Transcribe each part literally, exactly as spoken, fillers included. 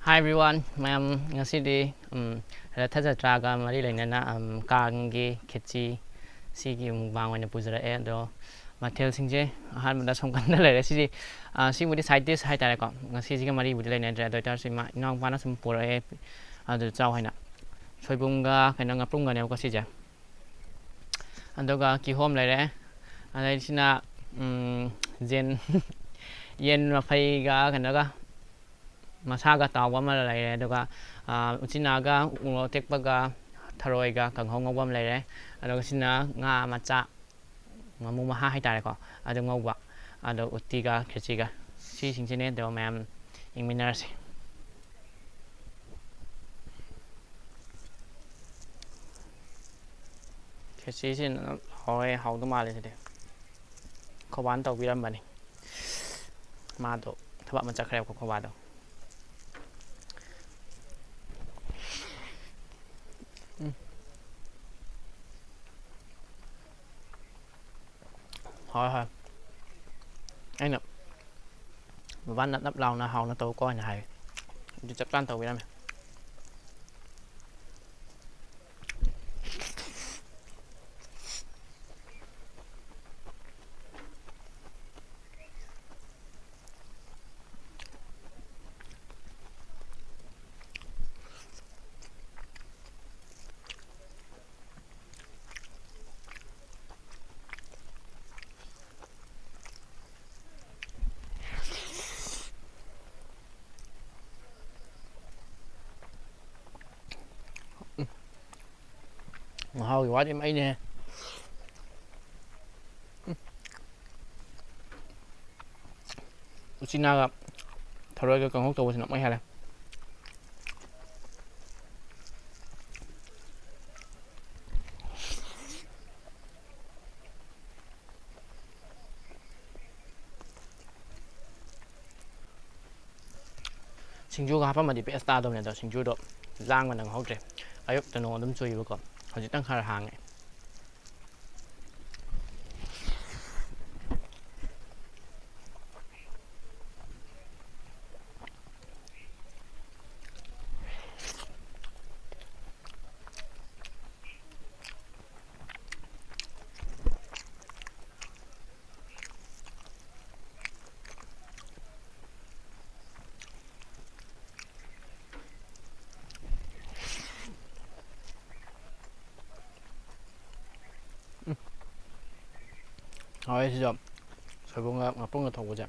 Hi everyone, ꯃꯌꯥꯝ, ꯉꯁꯤꯗꯤ ꯎꯝ, ꯔꯊ ꯖꯇ꯭ꯔꯥꯒ ꯃꯔꯤ ꯂꯩꯅꯅ ꯎꯝ, ꯀꯥꯡꯒꯤ ꯈꯦꯆꯤ ꯁꯤꯒꯤ ꯃꯨꯛꯕꯥꯡ ꯑꯣꯏꯅ ꯄꯨꯖꯔꯛꯑꯦ꯫ ꯑꯗꯣ ꯃꯊꯦꯜꯁꯤꯡꯁꯦ ꯑꯍꯥꯟꯕꯗ ꯁꯣꯝꯀꯟꯗ ꯂꯩꯔꯦ꯫ ꯁꯤꯗꯤ ꯑ, ꯁꯤꯕꯨꯗꯤ side dish ꯍꯥꯏꯇꯥꯔꯦꯀꯣ꯫ ꯉꯁꯤꯁꯤꯒ ꯃꯔꯤꯕꯨꯗꯤ ꯂꯩꯅꯗ꯭ꯔꯦ꯫ ꯑꯗꯨ ꯑꯣꯏꯇꯥꯔꯁꯨ ꯏꯃꯥ ꯏꯅꯥꯎꯄꯥꯅ ꯁꯨꯝ ꯄꯨꯔꯛꯑꯦ, ꯑꯗꯨ ꯆꯥꯎ ꯍꯥꯏꯅ꯫ ꯁꯣꯏꯕꯨꯝꯒ ꯀꯩꯅꯣ ꯉꯥꯄ꯭ꯔꯨꯝꯒꯅꯦꯕꯀꯣ ꯁꯤꯁꯦ꯫ ꯑꯗꯨꯒ ꯀꯤꯍꯣꯝ ꯂꯩꯔꯦ꯫ ꯑꯗꯩꯁꯤꯅ ꯎꯝ, ꯌꯦꯟ ꯌꯦꯟ ꯃꯐꯩꯒ ꯀꯩꯅꯣꯒ ꯃꯁꯥꯒ ꯇꯥꯎꯕ ꯑꯃ ꯂꯩꯔꯦ꯫ ꯑꯗꯨꯒ ꯑ, ꯎꯆꯤꯅꯥꯒ ꯎꯃꯣꯔꯣꯛ ꯑꯇꯦꯛꯄꯒ ꯊꯔꯣꯏꯒ ꯀꯥꯡꯍꯧ ꯉꯧꯕ ꯑꯃ ꯂꯩꯔꯦ꯫ ꯑꯗꯨꯒ ꯁꯤꯅ ꯉꯥ ꯃꯆꯥ, ꯉꯥꯃꯨ ꯃꯍꯥ ꯍꯥꯏꯇꯥꯔꯦꯀꯣ, ꯑꯗꯨ ꯉꯧꯕ꯫ ꯑꯗꯣ ꯎꯇꯤꯒ ꯈꯦꯆꯤꯒ, ꯁꯤꯁꯤꯡꯁꯤꯅꯦ꯫ ꯑꯗꯣ ꯃꯌꯥꯝ ꯌꯦꯡꯃꯤꯟꯅꯔꯁꯤ꯫ ꯈꯦꯆꯤꯁꯤ ꯍꯥꯎꯋꯦ, ꯍꯥꯎꯗꯧ ꯃꯥꯜꯂꯦ ꯁꯤꯗꯤ꯫ ꯈꯣꯕꯥꯅ ꯇꯧꯕꯤꯔꯝꯕꯅꯤ꯫ ꯃꯥꯗꯣ ꯊꯕꯛ ꯑꯃ ꯆꯠꯈ꯭ꯔꯦꯕꯀꯣ, ꯈꯣꯕꯥꯗꯣ꯫ ꯎꯝ꯫ ꯍꯣꯏ, ꯍꯣꯏ꯫ ꯑꯩꯅ ꯕꯕꯥ ꯅꯞ ꯅꯞ ꯂꯥꯎꯅ ꯍꯥꯎꯅ ꯇꯧꯀꯣ ꯍꯥꯏꯅ ꯍꯥꯏ꯫ ꯑꯗꯨ ꯆꯞ ꯆꯥꯅ ꯇꯧꯕꯤꯔꯝꯃꯦ꯫ ꯃꯍꯥꯎꯒꯤ ꯋꯥꯗꯤ ꯃꯩꯅꯦ꯫ ꯎꯆꯤꯅꯥꯒ ꯊꯔꯣꯏꯒ ꯀꯥꯡꯍꯧ ꯇꯧꯕꯁꯤꯅ ꯃꯩ ꯍꯥꯜꯂꯦ꯫ ꯁꯤꯡꯖꯨꯒ ꯍꯥꯞꯄꯝꯃꯗꯤ best ꯇꯥꯗꯧꯅꯦ, ꯑꯗꯣ ꯁꯤꯡꯖꯨꯗꯣ ꯂꯥꯡꯕ ꯅꯪꯍꯧꯗ꯭ꯔꯦ꯫ ꯑꯌꯨꯛꯇ ꯅꯣꯡ ꯑꯗꯨꯝ ꯆꯨꯏꯕꯀꯣ, ꯍꯧꯖꯤꯛꯇꯪ ꯈꯔ ꯍꯥꯡꯉꯦ꯫ ꯍꯥꯎꯋꯦ ꯁꯤꯁꯨ, ꯁꯣꯏꯕꯨꯝꯒ ꯉꯥꯄ꯭ꯔꯨꯝꯒ ꯊꯣꯡꯕꯁꯦ꯫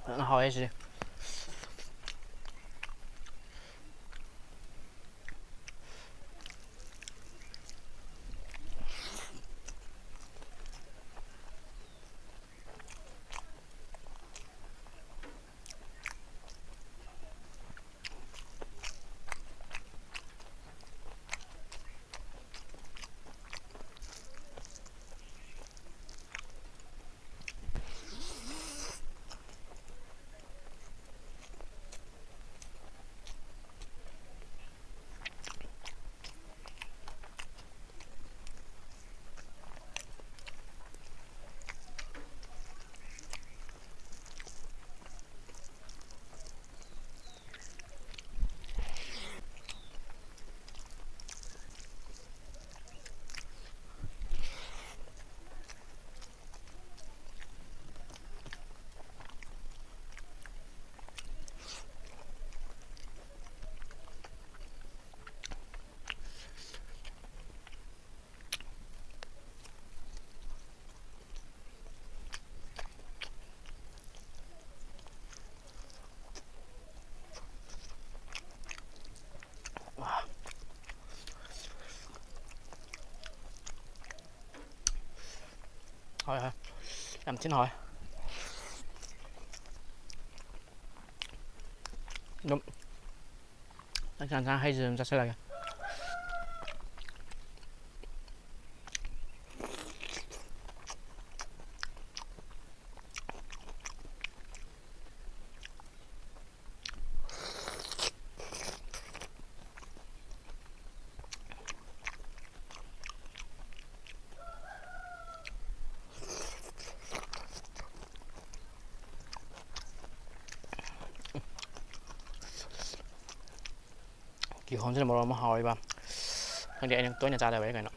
ꯐꯖꯅ ꯍꯥꯎꯋꯦ ꯁꯤꯗꯤ꯫ ꯍꯣꯏ, ꯍꯣꯏ꯫ ꯌꯥꯝ ꯊꯤꯅ ꯍꯥꯎꯋꯦ꯫ ꯑꯗꯨꯝ ꯆꯥꯛ ꯆꯥ ꯆꯥ ꯍꯩꯁꯦ ꯑꯗꯨꯝ ꯆꯥꯁꯤꯜꯂꯒꯦ꯫ ꯀꯤꯍꯣꯝꯁꯤꯅ ꯃꯔꯣꯟ ꯑꯃ ꯍꯥꯎꯔꯤꯕ꯫ ꯈꯪꯗꯦ, ꯑꯩꯅ ꯇꯣꯏꯅ ꯆꯥꯗꯕꯩꯔ ꯀꯩꯅꯣ꯫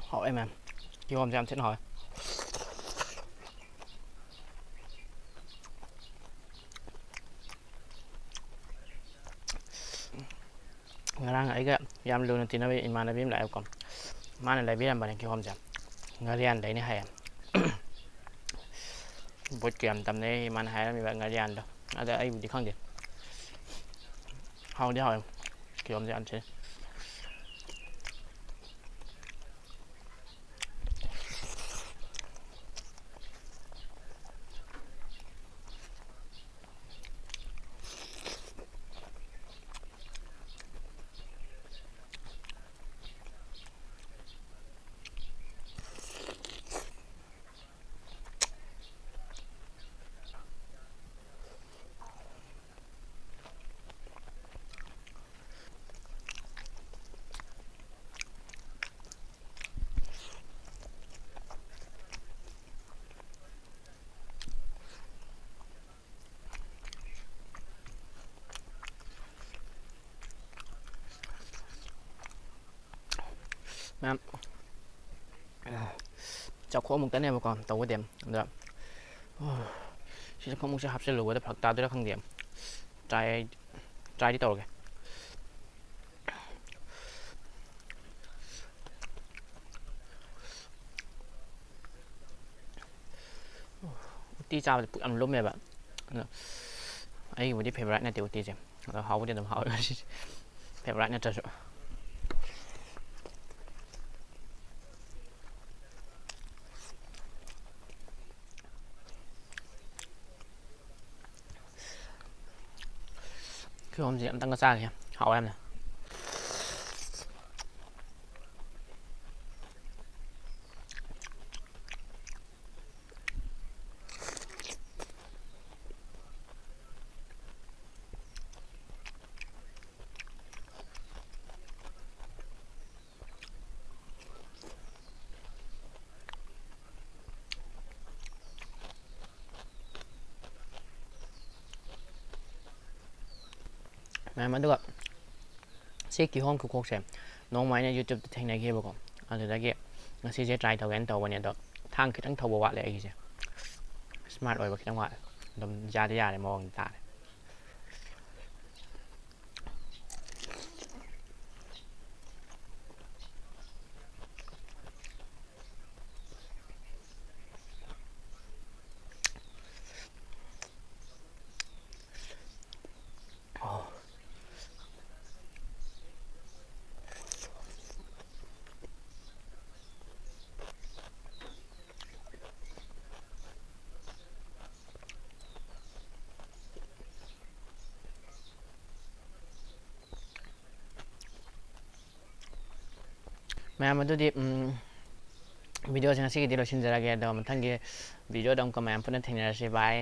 ꯍꯥꯎꯋꯦ ꯃꯌꯥꯝ꯫ ꯀꯤꯍꯣꯝꯁꯦ ꯌꯥꯝ ꯊꯤꯅ ꯍꯥꯎꯋꯦ꯫ ꯉꯔꯥꯡ ꯑꯩꯒ ꯌꯥꯝ ꯂꯨꯅ ꯇꯤꯟꯅꯕ ꯏꯃꯥꯟꯅꯕꯤ ꯑꯃ ꯂꯥꯛꯑꯦꯕꯀꯣ꯫ ꯃꯥꯅ ꯂꯩꯕꯤꯔꯝꯕꯅꯦ ꯀꯤꯍꯣꯝꯁꯦ꯫ ꯉꯥꯔꯤꯌꯥꯟꯗꯩꯅꯦ ꯍꯥꯏꯌꯦ꯫ ꯕꯣꯠꯀ ꯌꯥꯝ ꯇꯝꯅꯩ ꯃꯥꯅ ꯍꯥꯏꯔꯝꯃꯤꯕ ꯉꯥꯔꯤꯌꯥꯟꯗꯣ꯫ ꯑꯗ ꯑꯩꯕꯨꯗꯤ ꯈꯪꯗꯦ꯫ ꯍꯥꯎꯗꯤ ꯍꯥꯎꯋꯦ꯫ ꯀꯤꯍꯣꯝꯁꯦ ꯌꯥꯝ ꯊꯤꯅ꯫ ꯃꯌꯥꯝ, ꯆꯥꯛꯈꯣꯝꯃꯨꯛꯇꯅꯦꯕꯀꯣ ꯇꯧꯕꯗꯤ꯫ ꯑꯗ ꯁꯤ ꯆꯥꯛꯈꯣꯝꯃꯨꯛꯁꯦ ꯍꯥꯞꯆꯤꯜꯂꯨꯕꯗ ꯐꯔꯛ ꯇꯥꯗꯣꯏꯔꯥ ꯈꯪꯗꯦ꯫ ꯇ꯭ꯔꯥꯏ ꯇ꯭ꯔꯥꯏꯗꯤ ꯇꯧꯔꯒꯦ꯫ ꯎꯇꯤ ꯆꯥꯕꯁꯦ ꯄꯨꯛ ꯌꯥꯝ ꯂꯨꯝꯃꯦꯕ꯫ ꯑꯗꯣ ꯑꯩꯒꯤꯕꯨꯗꯤ ꯐꯦꯚꯣꯔꯥꯏꯠ ꯅꯠꯇꯦ ꯎꯇꯤꯁꯦ꯫ ꯑꯗꯣ ꯍꯥꯎꯕꯨꯗꯤ ꯑꯗꯨꯝ ꯍꯥꯎꯋꯦ ꯉꯁꯤꯁꯦ, ꯐꯦꯚꯣꯔꯥꯏꯠ ꯅꯠꯇ꯭ꯔꯁꯨ꯫ ꯀꯤꯍꯣꯝꯁꯦ ꯑꯝꯇꯪꯒ ꯆꯥꯒꯦ, ꯍꯥꯎꯋꯦ ꯌꯥꯝꯅ꯫ ꯃꯌꯥꯝ, ꯑꯗꯨꯒ ꯁꯤ ꯀꯤꯍꯣꯝ ꯈꯨꯈꯣꯛꯁꯦ ꯅꯣꯡꯃ ꯑꯩꯅ YouTube-ꯇ ꯊꯦꯡꯅꯈꯤꯕꯀꯣ꯫ ꯑꯗꯨꯗꯒꯤ ꯉꯁꯤꯁꯦ try ꯇꯧꯒꯦꯅ ꯇꯧꯕꯅꯦ, ꯑꯗꯣ ꯊꯥꯡ ꯈꯤꯇꯪ ꯊꯧꯕ ꯋꯥꯠꯂꯦ ꯑꯩꯒꯤꯁꯦ꯫ Smart ꯑꯣꯏꯕ ꯈꯤꯇꯪ ꯋꯥꯠꯂꯦ꯫ ꯑꯗꯨꯝ ꯌꯥꯗꯤ ꯌꯥꯔꯦ, ꯃꯑꯣꯡꯗꯤ ꯇꯥꯔꯦ꯫ ꯃꯌꯥꯝ, ꯑꯗꯨꯗꯤ, ꯎꯝ, video-ꯁꯦ ꯉꯁꯤꯒꯤꯗꯤ ꯂꯣꯏꯁꯤꯟꯖꯔꯒꯦ, ꯑꯗꯣ ꯃꯊꯪꯒꯤ video-ꯗ ꯑꯃꯨꯛꯀ ꯃꯌꯥꯝ ꯄꯨꯟꯅ ꯊꯦꯡꯅꯔꯁꯤ꯫ Bye꯫